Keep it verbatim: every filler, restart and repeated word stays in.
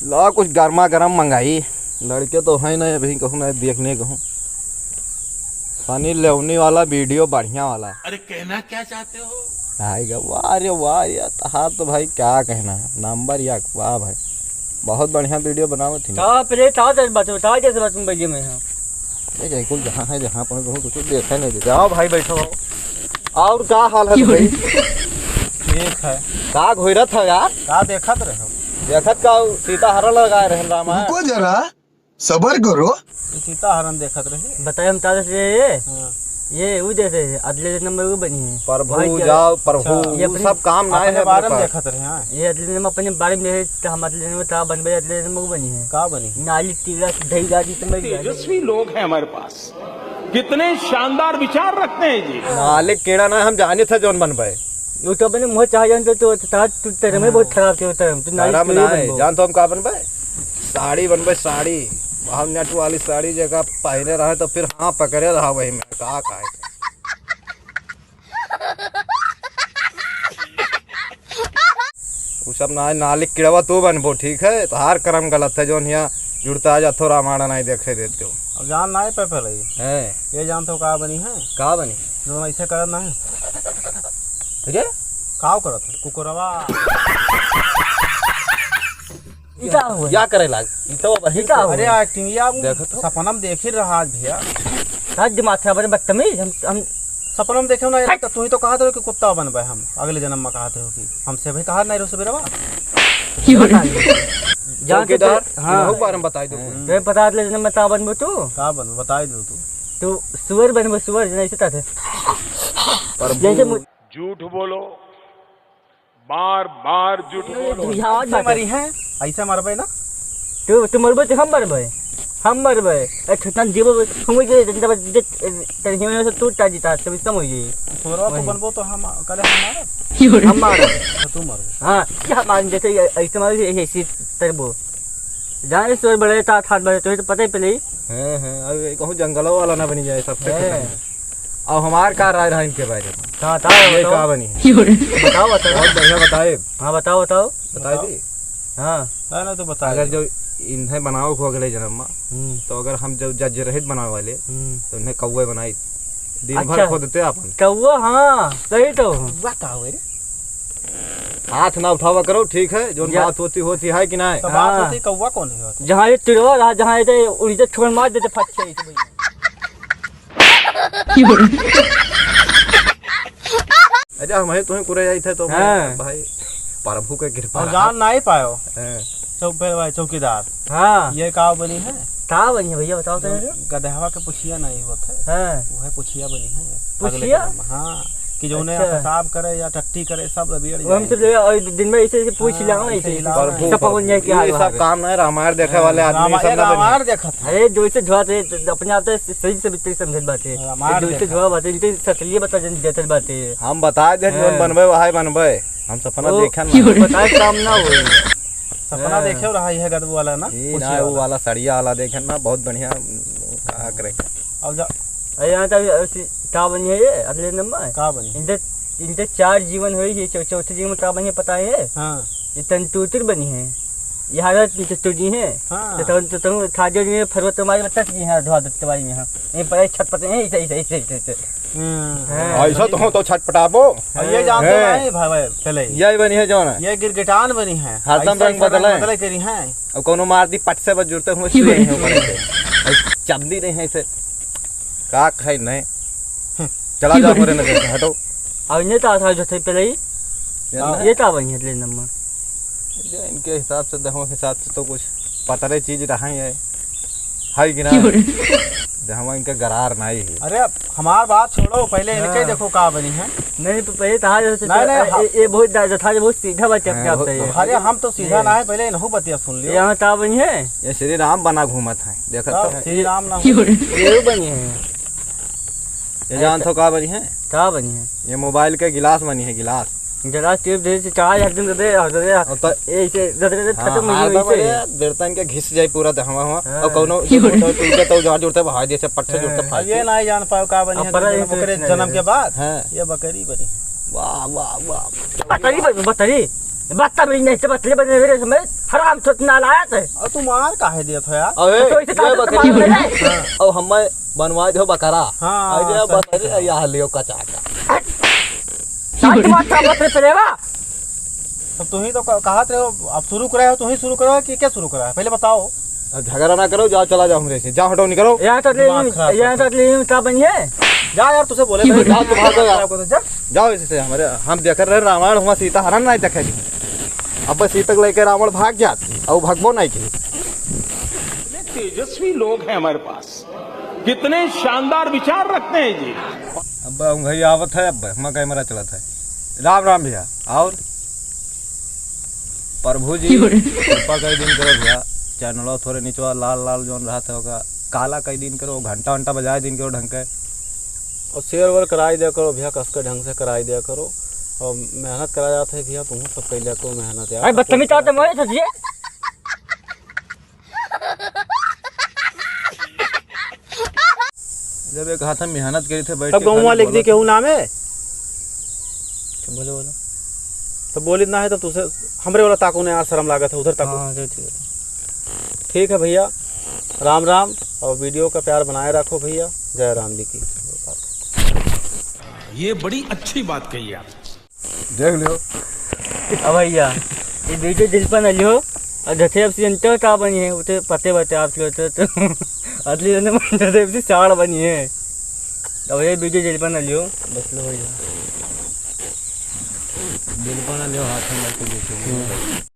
ला कुछ गर्मा गर्म मंगाई। लड़के तो हैं नहीं, अभी कहूँ नहीं देखने कहूँ। सनी लेवनी वाला वीडियो बढ़िया वाला। अरे कहना क्या चाहते हो? आएगा, वाह रे वाह यार, तहार तो भाई क्या कहना है, नंबर एक, वाह भाई, बहुत बढ़िया वीडियो बनावत ही। का पहले बता दे, बता, बता जैसे बात में बजे में है। ये जयकुल जहाँ है, जहाँ पर बहुत कुछ देखा नहीं देते। आओ भाई, बैठो, आओ। और का हाल है भाई? ठीक है। का घोरत है यार? का देखत रहो? देखत का, सीता हरण लगाए रहे रामा। रुको जरा, सबर करो। ये सीता हरण देखत रही। बताए हम तारे से ये, हाँ। ये वो देते हैं, अगले नंबर वो बनी है। प्रभु भाई, जाओ, प्रभु, अच्छा। ये वो अपने, सब काम ना है अपने अपने बारे में पास। देखत रहे, हाँ। ये अगले नंबर अपने बारे में देखे, तो हम अगले नंबर का बनबे, अगले नंबर वो बनी है। का बनी? नाली टीला से धई गाड़ी से मर गया। तेजस्वी लोग हैं हमारे पास, कितने शानदार विचार रखते हैं जी। नाली कीड़ा ना, हम जाने थे जौन बनबे। वो तो अपने मुँह चाहे जान तो, तो, तो, तो, तेरे में बहुत खराब थे, तेरे में। तू नाली धरम कीड़ा ना है, बनबो। जान तो हम का बनबे? साड़ी बनबे, साड़ी। हम नेट वाली साड़ी जगह पहने रहे तो फिर हाँ पकड़े रहा वही में। का, का है? उ सब ना, नाली किड़वा तू बनबो, ठीक है? तोहार करम गलत है, जौन हियाँ जुड़ता आ जातो, रामायण नहीं देखे देते हो। अब जान नहीं पे पहले ही। हैं। ये जानते हो का बनी है? का बनी? जौन ऐसे करत नहीं। अरे? काव करत है? कुकुरवा। ई का हुआ? या करे लाग? ई तो वही ई का हुआ? अरे, acting, ये आप देखो तो। सपना में देख ही रहा आज भैया। का दिमाग खराब है, बदतमीज। हम, हम सपना में देखे ना, ये तो तू ही तो कहा था कि कुत्ता बनबे हम, अगले जन्म में कहा थे कि हमसे भाई कहा नहीं रहो सवेरवा। जान तो चौकीदार, हाँ। इनहू के बारे में बताई दो। हम्म। तो पता अगले जन्म में का बनबो तू? का बनबो, बताई दो तू। तू सुअर बनबो, सुअर, जैसे था थे। पर जैसे मु- झूठ बोलो, बार बार झूठ बोलो। बुझावत ऐसे बाटे। मरी है, ऐसे मरबे ना। तू, तू मरबे तो हम मरबे, हम मरबे। ए, छोटन जीवो, हम जे, जे, जे, जे, तनी हिमे से टूट टा जीता, तब समझ गई। सोरवा को वही। बनबो तो हम, कले हम मारब। हम मारब। तो तू मरबो। हाँ, क्या मान जैसे ये, ऐसे मारे, ऐसे, ऐसे तरबो। जाने सोर बड़े, तात हाथ बड़े, तो ये तो पता ही पहले ही। हाँ, हाँ, अब कहूँ जंगलों वाला ना बनी जाए, सबसे हैं। खतरनाक। अब हमार का राय रहा इनके बारे में? हाँ, बताओ, ये बताओ। का बनी है? बताओ, बताओ। बहुत बढ़िया बताए। हाँ, बताओ, बताओ। बताए बताओ। दी? हाँ। ना, ना, तो बता अगर दो। जो इन्हें बनाओ को अगले जन्म में, हम्म। तो अगर हम जब जज रहित बनावे वाले, हम्म। तो इन्हें कौवे बनाई। दिन भर अच्छा। खोदते अपन। कौवा, हाँ, सही तो। कौवा का होए रे? हाथ ना उठावा करो, ठीक है? जो या- बात होती, होती है कि ना? तो बात हाँ। होती, कौवा कौन है होता? जहाँ ये तिरवा रहा, जहाँ ये उनसे छोड़ मार देते, फट से। अरे, हम ही तुम्हें कुरे आई थे तो हाँ। भाई, प्रभु के कृपा और रहा। जान नहीं पायो। हाँ। चौक पे भाई, चौकीदार। हाँ। ये का बनी है? का बनी है भैया, बताओ तो जो मुझे। गदहवा के पुछिया नहीं होत है। हाँ। वो है पुछिया बनी है। अगले पुछिया? जन्म में, हाँ। कि जो उन्हें अच्छा। पेशाब करे या टट्टी करे, सब बिगड़ वो हम जाए। सब ले, और दिन में ऐसे, ऐसे पूछ हाँ, लिया, ऐसे ऐसे, ऐसे। हिलाओ। प्रभु, सब पवन जाए, क्या ये हाल सब है? काम नहीं, रामायण देखे हाँ, वाले आदमी रामायण, सब ना बने। रामायण देखत है। अरे, जो इसे धोआ थे, अपने आप से सही से भीतर समझत बाटे। रामायण ये जो इसे देखत। धोआ बाटे, इनके सतलिए बता जन जतल बाटे। हम बता दे, हाँ। जौन बनबे, वही बनबे। हम सपना ओ, देखन ना। बताए काम ना होई। सपना हाँ। देखे रहा है गदबू वाला ना, ई पूछे ना, वो वाला। वाला सड़िया वाला देखे ना, बहुत बढ़िया, का करे। अब जा। अरे यहाँ तक ऐसी का बनी है ये, अगले नंबर? का बनी? इनते, इनते चार जीवन होई, ये चौ-, चौथे जीवन में का बनी है, पता है? हाँ। ये तंतुतुर बनी है, ये हालत तंतुतुर जी है। हाँ। तो तंतु, तंतु, था जो ये फरवत तुम्हारे बच्चा जी है, धोआ दत्त भाई यहाँ। ये पड़े छटपटे हैं, ऐसे, ऐसे, ऐसे, ऐसे, ऐसे। हम्म। हाँ। ऐसा तो हो तो छटपटाबो। और ये जानते हैं। नहीं भाई, भाई, चले। यही बनी है जौन है। ये गिरगिटान बनी है। हरदम ऐसा, रंग ऐसा रंग बदले। बदले करी है। अब कोनो मार दी पट से बस जुड़ते हुए सुए हैं ऊपर से। अब चमदी नहीं है इसे। का खाई नहीं। हम्म। चला जाओ मेरे नजर से, हटो। और इन्हें तो आता जो थे पहले ही। ये ना? ये तो बनी है ले नंबर। ये इनके हिसाब से, देखो, हिसाब से तो कुछ पतरे चीज रहा ही है, है कि ना? क्यों रे? देखो, इनके गरार नहीं है। अरे, अब हमार बात छोड़ो, पहले इनके हाँ। देखो का बनी है। नहीं, तो पहले तो हाँ, जैसे नहीं, तो, नहीं, ए-, हम ए-, ये बहुत ज्यादा था, ये बहुत सीधा बात हाँ, अपने आप बहुत, से। बहुत। अरे, हम तो सीधा ये। ना है, पहले इनहू बतिया सुन लियो। यहाँ का बनी है? ये श्री राम बना घूमत है, देखत तब तो। श्री राम ना क्यों रे? ये बनी है। ये जानत हो का बनी है? का बनी है? ये मोबाइल के गिलास बनी है, गिलास। गिलास टेप दे से चाहे हर दिन दे, हर दिन और तो ए, इसे दे, दे, दे, हाँ, खत्म नहीं हाँ, हुई तो इसे। बड़े बेरतन के घिस जाए पूरा दहवा हुआ। हाँ। और कौनो जो टूटे तो उजाड़ जुड़ते भाई जैसे पट्टे जुड़ते हाँ। फाड़ अब ये के। नहीं जान पाओ का बनी अब है, पता नहीं जन्म, तो ओकरे इतना जन्म ज्यादा। के बाद हाँ। ये बकरी बनी है। वाह, वाह, वाह। बतरी बन-, बतरी। बदतमीज नहीं से बतले बने मेरे समय हराम से नालायक है। और तू मार काहे दिया था यार? अबे, तो इसे ये काहे बकरी। मार रहे हैं? अब हमें बनवा दो बकरा। हाँ, अरे सही बस, अरे कहा। यहाँ लियो कचा का। शांत बात का बतले पड़ेगा। तो तू ही तो क-, कहा थे, अब शुरू कराए हो, तू ही शुरू कराए कि क्या शुरू कराए? पहले बताओ। अब झगड़ा ना करो, जाओ, चला जाओ हमरे से, जाओ, हटो, निकरो। यहाँ तक ले, दिमाग खराब यहाँ करता। तक ले, का बनिए? जा यार, तुझे बोले ये थे। बड़ा जाओ, तुम भागो यार। खराब करता, जा। जाओ इसे से, हमरे, हम देख रहे रामायण हुआ, सीता हरण नहीं देखे। अब बस सीता के लेके रावण भाग जात, और भगबो नहीं की। कितने तेजस्वी लोग हैं हमारे पास, कितने शानदार विचार रखते हैं जी। अब उंघई आवत है, अब हमारा कैमरा चलत है। राम राम भैया। और प्रभु जी कृपा कई दिन करो भैया, चैनलो थोड़े निचवा लाल लाल जौन रहत है ओका काला कई दिन करो, घंटा वंटा बजाए दिन करो ढंग के। और शेयर वेयर कराई दिया करो भैया, कस के ढंग से कराई दिया करो। और मेहनत करा जात है भैया, तुम सब कर लिया करो मेहनत यार। अरे बदतमीज चाहते मोए सचिए। जब एक हाथ में मेहनत करी थे, बैठ तब के गौवा खाली लिख दी बोलत केहू नाम है? बोलो, बोलो। तो बोलित ना है, तब तुझसे हमरे वाला ताको ने यार, शर्म लागत है, उधर ताको। हाँ, हाँ, ठीक है। ठीक है भैया, राम राम, और वीडियो का प्यार बनाए रखो भैया। जय राम जी की। ये बड़ी अच्छी बात कही आप। देख लियो। अब भैया, ये वीडियो दिल पर न लियो, और जैसे अब सीजन तो का बनी है, उसे पते बते आप लोग तो, तो असली जने मन जैसे अब साड़ बनी है। अब ये वीडियो दिल पर न लियो, बस लो भैया। दिल पर न लियो, हाथ में लेके देखो।